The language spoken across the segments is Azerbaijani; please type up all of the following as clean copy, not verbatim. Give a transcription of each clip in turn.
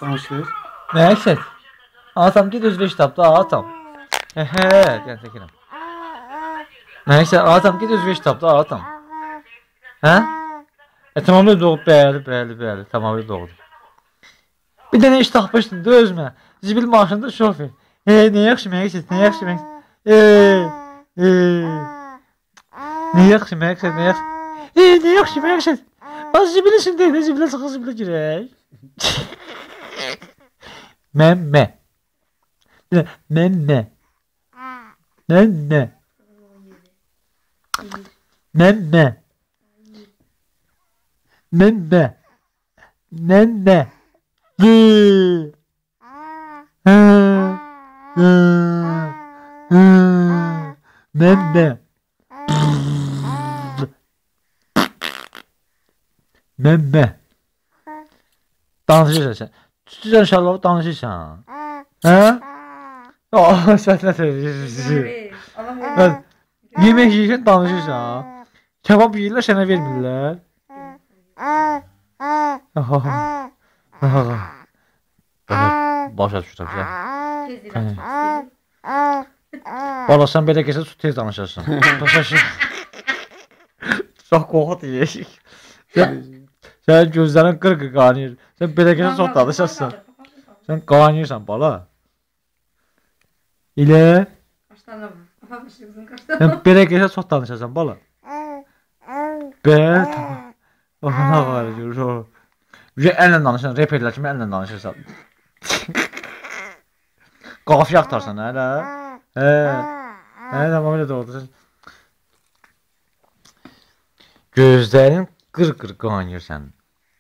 Danışır. Məqsəd. Atam get özünə iş tap da atam. Hə, gələn çəkirəm. Məqsəd atam get özünə iş tap da atam. Hə? Tamamilə doğru, bəli, bəli, bəli, tamamilə doğrudur. Bir dənə iş tapmışdın da özümə. Zibil maşında şofer. Nə yaxşı məqsəd, nə yaxşı məqsəd. Nə yaxşı məqsəd, nə yaxşı. Nə yaxşı məqsəd. Bax zibilin içində, zibilə çıxır, zibilə girək. Məmmə. Məmmə. Məmmə. Məmmə. Məmmə. Məmmə. Məmmə. Məmmə. Danışırsan sən. Tutursan inşallah danışırsan. Hə? Sən nə deyirsən? Yemək yeyirsən, danışırsan. Kebab yeyirlər, sənə vermirlər. Başa düşürəm sən. Bala, sən belə gəlsə tez danışarsan. Başa düşürəm. Çox qorxu deyirik. Sənin gözlərin qır-qır qaynayır. Sən belə gəlsə çox danışarsan. Sən qaynayırsan, bala. İlə. Sən belə gəlsə çox danışarsan, bala. Belə, tamam. Ona var, görür. Əllə danışırsan, reperlər kimi əllə danışırsan. Qafiyə axtarsan, hələ. Hə, tamamilə doğrudur. Gözlərin qır-qır qaynayır sən.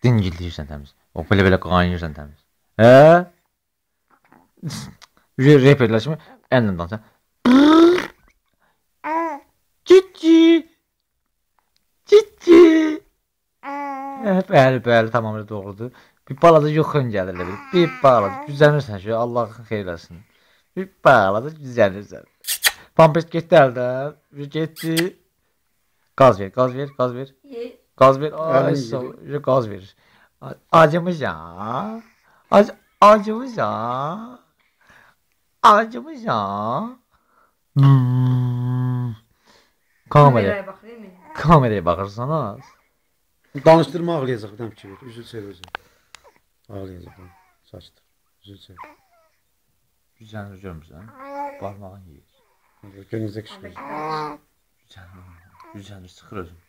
Dingilləyirsən təmiz. O, belə-belə qaynayırsan təmiz. Hə? Reperlər kimi əllə danışırsan. Cici! Cici! Bəli, bəli, tamamilə doğrudur. Bir balaca yuxun gəlir, bir balaca güzənirsən ki, Allah xeyir eləsin. Bir balaca güzənirsən. Pampers getdi əldən, bir getdi. Qaz ver, qaz ver, qaz ver. Qaz ver, ay sağ ol, qaz verir. Acımışam, acımışam, acımışam. Kameraya baxırsan az. Danışdırma ağlayacaq, bir dənə fikir ver. Üzül çevir özü. Ağlayacaq, saçdır. Üzül çevir. Güzənir görmürsən, barmağın yeyir. Gör necə qışqırır. Güzənir, sıxır özüm.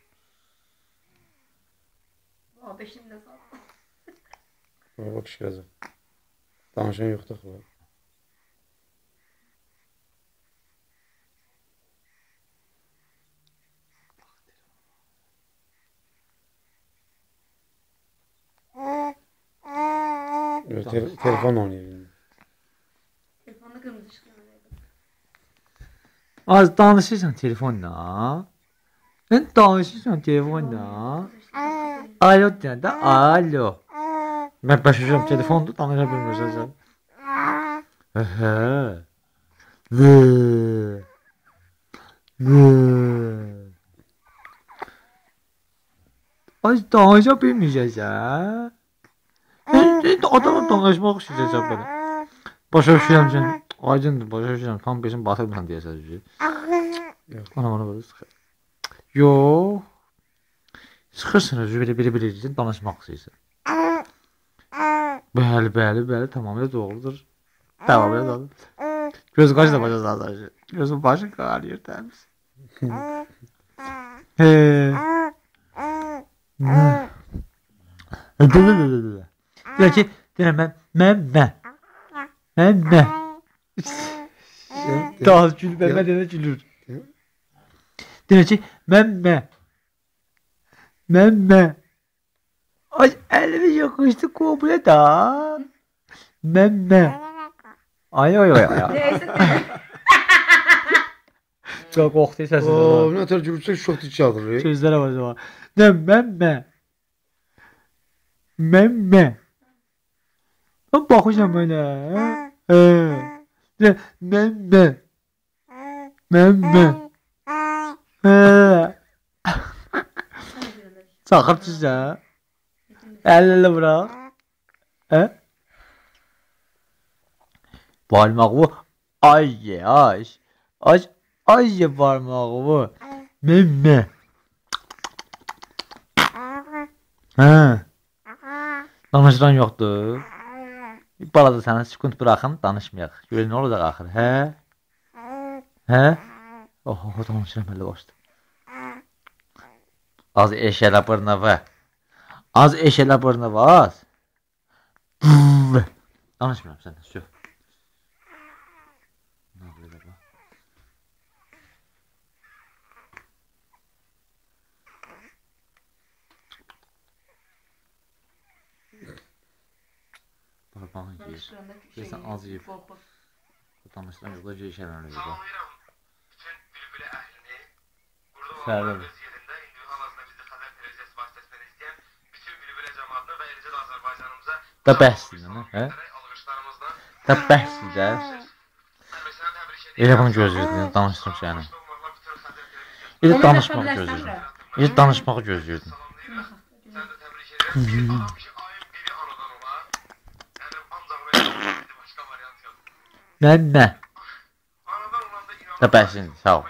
Beşini də sağ. Baba qışqıracaq. Danışan yoxdur axı. Telefon oynayır. Telefonda kırmızı ışık yanıyor. Az danışırsan telefonla. Sən danışırsan telefonla. Alo deyən də alo. Mən başa düşürəm telefondur, danışa bilmirsən sən. Hə. Az danışa bilməyəcəksən. Adama danışmaq istəyəcəksən belə. Başa düşürəm sən. Aydındır, başa düşürəm. Tam peşin batırmısan deyəsən. Anam, ana belə sıxır. Yox. Sıxırsan özü belə belə belə deyirsən, danışmaq istəyirsən. Bəli, bəli, bəli, tamamilə doğrudur. Tamamilə doğrudur. Göz qaşı da başa salır. Gözün başı qarıyır təmiz. Deyir ki, deyirəm mən, mən, mən, mən. Daha gülmə, mən deyənə gülür. Deyir ki, mən, mən, mən, mən. Ay, əlimi yoxuşdu qobula da. Mən, mən. Ay, ay, ay, ay. Çox qorxdu səsinə. Oo, nə tər gülürsə çox dik yadırır. Sözlərə bax. Nə, mən, mən. Mən, mən. Mən baxmışam mənə. Mən, mən. Mən, mən. Çaxır sizə. Əl-ələ bıraq. Hə? Parmağı ay ye ay. Ay ay ye parmağı. Memme. Hə. Danışdıran yoxdur. Bir balaca sənə sükut buraxım, danışmayaq. Görək nə olacaq axır, hə? Hə? Oh, danışıram hələ başda. Az eşələ bırnavı. Az eşələ bırnavı, az. Danışmıram səndən, sür. Nə olacaq bu? Parmağını yeyir. Deyirsən az yeyib. Danışdıran yoxdur, eşələnir. Salamlayıram bütün bülbülə əhlini. Burada Fərqli. olanlar öz yerində, indi hal-hazırda bizi Xəzər televiziyası vasitəsilə izləyən bütün bülbülə cəmaatına və eləcə də Azərbaycanımıza Da bəhs idi, hə? Alqışlarımızla. Da bəhs idi. Səni təbrik edirəm. Elə bunu gözləyirdim, danışdım səni. Elə Onu danışmağı yapa bilərsən gözləyirdim. də. Elə danışmağı gözləyirdim. Salamlayırıq. Səni də təbrik edirəm. Bir adam ki, ayın biri anadan olar. Yəni ancaq belə başqa variant yox. Nə? Anadan olanda inanılmaz. Da bəhs idi, sağ ol.